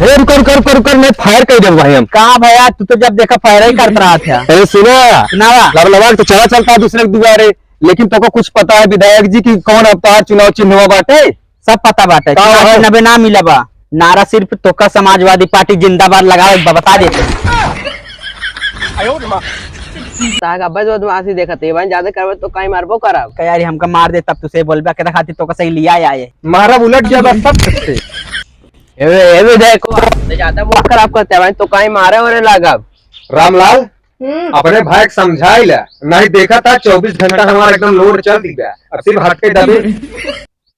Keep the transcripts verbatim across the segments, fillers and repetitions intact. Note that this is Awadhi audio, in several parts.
हे, रुका, रुका, रुका, रुका, मैं fire कर देबो भाई हम। कहाँ भैया, तू तो जब देखा fire ही करत रहत है। अरे सुना, सुनावा। लबलबा के तो चला चलता है दूसरे के दुआरे, लेकिन तोको कुछ पता है विधायक जी कि कौन अवतार चुनाव चिन्हवा बाटे? सब पता बाटे। का चुनाव है? चिन्ह अबे ना मिला बा। नारा सिर्फ तोका समाजवादी पार्टी जिंदाबाद लगावे बा, बता देते। साहब, अब्बे बदमाशी देखत है, भाई ज्यादा करबे तो काई मारबो करब। का यार, हमका मार दे तब तुसे बोलबे, केदा खातिर तोका सही लिया आए। मारब उलट गया बस सब से। ए, ए, विधायक, ज्यादा मूड खराब करते हैं भाई, तो काई मारे वारे लागब। रामलाल, हम्म। अपने भाई के समझाई ला, नहीं देखा था चौबीस घंटा हमारा एकदम load चल दिया, अब सिर्फ हटके दबे।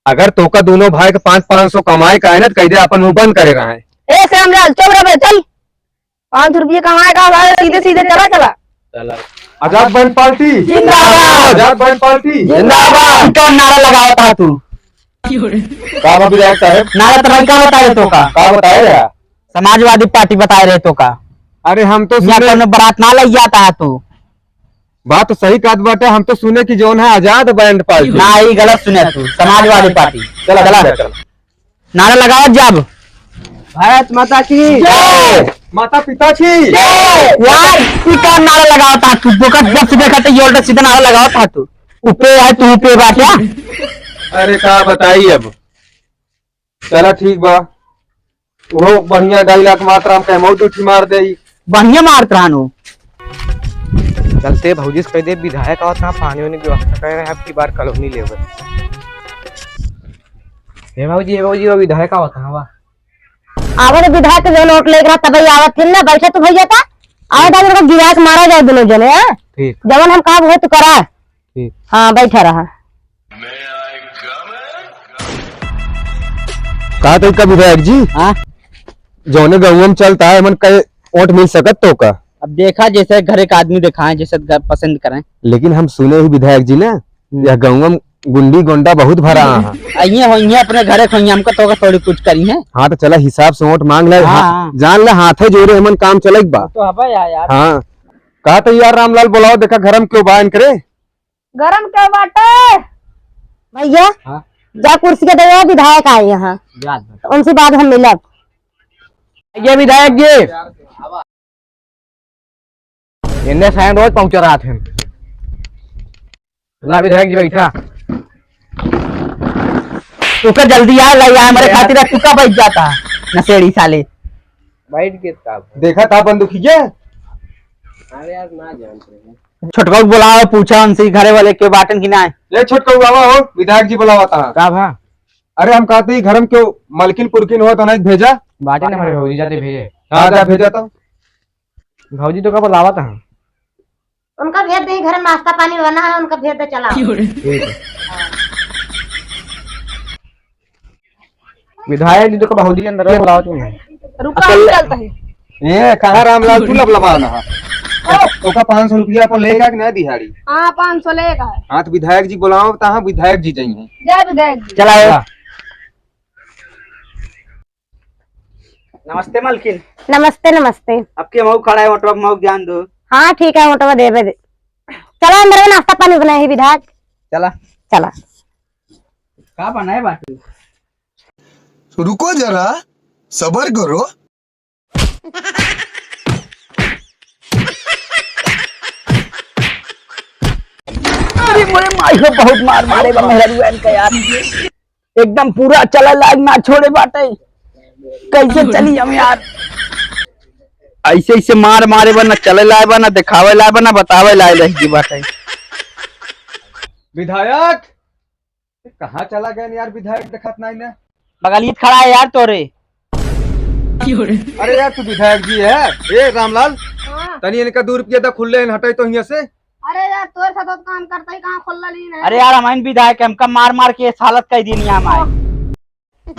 अगर तोका दोनों भाई के पाँच, पाँच सौ कमाए का है ना, तो कह दे अपन मुंह बंद करे रहे। ए, श्यामलाल, चुप रह बे, चल। पाँच सौ रुपये कमाए का है, सीधे सीधे चला, चला। चला। आजाद बंद पार्टी जिंदाबाद। आजाद बंद पार्टी जिंदाबाद। कौन नारा लगावत हा तू? का बा विधायक साहब? नारा तो भाई का बताए तोका? का बताए यार? समाजवादी पार्टी बताए रहे तोका। अरे हम तो यहाँ सुने कोनो बारात ना लग जाता है तू। बात तो सही कहत बाटे, हम तो सुने कि जौन है आजाद बैंड पार्टी। ना, ई गलत सुने तू, समाजवादी पार्टी। चला, चला। चला, चला। नारा लगावत जाब। भारत माता की जय। माता पिता की जय। यार, ई का नारा लगावत हा तू? बोका जब से देखा तो ये उल्टा सीधा नारा लगावत हा तू। उपे है तू, उपे बा क्या? अरे का बताई अब। चला ठीक बा, वो बढ़िया dialogue मारत रहा, हम कहे मौत उठी मार दे। बढ़िया मारत रहन हो। चलते भौजी से कह दे विधायक आवत ना, पानी वानी की व्यवस्था करे रहे, अब की बार कॉलोनी लेवे। हे भौजी, हे भौजी, वो विधायक आवत ना, वाह। आवे तो विधायक के जो नोट लेके रहा, तब ही आवत थे ना, बैठे तो भैया था। आवे तो उनको गिरा के मारा जाए दोनों जने, हाँ? ठीक। जवन हम कहा वो तो करा। ठीक। हाँ, बैठा रहा। कहा तो का विधायक जी? हाँ? जौने गाँव में चलता है, मन कहे वोट मिल सकत तो का? अब देखा, जैसे घर एक आदमी दिखाए, जैसे घर पसंद करें। लेकिन हम सुने ही विधायक जी ना, हम्म। यह गाँव में गुंडी गोंडा बहुत भरा है। आ, ये हो, ये अपने घरे खोइए, हमको तो थोड़ी कुछ करी है। हाँ, तो चला हिसाब से वोट मांग ले। हाँ, हाँ, हाँ। जान ले, हाथे जोड़े हमन काम चले बा। तो हबे यार, यार। हाँ, कहा तो यार रामलाल बुलाओ, देखा घर में क्यों बायन करे। गरम क्या बाटे? भैया, हाँ? जा कुर्सी के दे, विधायक आए यहाँ। जा, जा। तो उनसे बाद हम मिलब। ये विधायक जी। इन्ने साइन रोज पहुंचा रहा थे। ला विधायक जी बैठा। तू का जल्दी आ, ला, यहाँ हमारे खातिर तू का बैठ जाता नशेड़ी साले। बैठ के तब। देखा था बंदूकिया? अरे यार, ना जानते हैं। छोटका को बुलाओ, पूछा उनसे घरे वाले के बाटन की ना है। ले छोटका बाबा हो, विधायक जी बुलावा था। का भा? अरे हम कहते ही घर में क्यों मलकिन पुरकिन हो तो नहीं भेजा? बाटे ना हमारे भौजी जाते भेजे। हाँ, जा भेजा तो। भौजी तो का बुलावा था? उनका भेज दे, घर में नाश्ता पानी बना है, उनका भेज दे, चला। ठीक है। विधायक जी तो कब भौजी अंदर बुलाओ तुम। रुका, हम चलता है। ए, कहाँ रामलाल, तू लबलबा ना है। ओका पाँच सौ रुपया अपन लेगा कि ना दिहाड़ी? हाँ, पाँच सौ लेगा है। हाँ, तो विधायक जी बुलाओ, तो हाँ, विधायक जी जाइए। जय विधायक जी। चला, ए। हाँ। नमस्ते मलकिन। नमस्ते, नमस्ते। अब के मऊ खड़ा है, वोटवा मऊ ध्यान दो। हाँ, ठीक है, वोटवा देबे दे। चला अंदर में नाश्ता पानी बनाए है विधायक। चला। चला। का बनाए बाटू? रुको जरा, सबर करो। अरे मोरे माई हो, बहुत मार मारे बा मेहररुआ इनका यार। एकदम पूरा चले लायक ना छोड़े बाटे। कैसे चली हम यार? ऐसे ऐसे मार मारे बा, ना चले लाए बा, ना देखावे लाए बा, ना बतावे लाए रह गई बाटे। विधायक, कहाँ चला गए यार विधायक, देखत नहीं ने। बगलिए खड़ा है यार तोरे। अरे यार तू विधायक जी है। ए रामलाल, हाँ। तनी इनका दो रुपया दा खुले हटाई तो हियां से। अरे यार तोरे साथ तो काम करता ही कहाँ खुल्ला लीन है। अरे यार हम विधायक, हमका मार मार के इस हालत कई दिन यहाँ आए।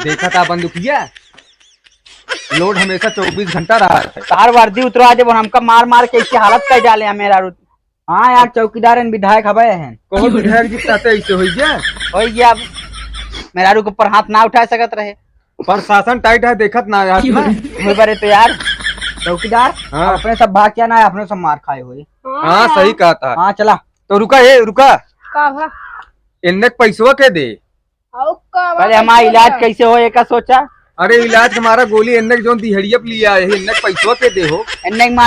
देखा था बंदूकिया, लोड हमेशा चौबीस घंटा रहा है। तार वर्दी उतरवा दे, हमका मार मार के इसी हालत कई डाले हैं मेरा। हाँ यार, चौकीदार हैं, विधायक हवे हैं। कौन विधायक जी साथे ऐसे होई गया? होई गया, अब मेहरारू के ऊपर हाथ ना उठा सकत रहे। प्रशासन टाइट है, देखत ना यार ना। वही बारे तो यार, चौकीदार, हाँ। अपने सब भाग क्या ना, अपने सब मार खाए हुए। हाँ, सही कहा था। हाँ, चला। तो रुका, ए, रुका। का भा? इन्ने के पैसवा के दे। आओ का पहले बात हमारा है? इलाज कैसे हो, एका सोचा। अरे इलाज के मारा गोली एन्ने के जौन दिहड़िया पे लिया है, एन्ने के पैसवा के दे हो। एन्ने के मारा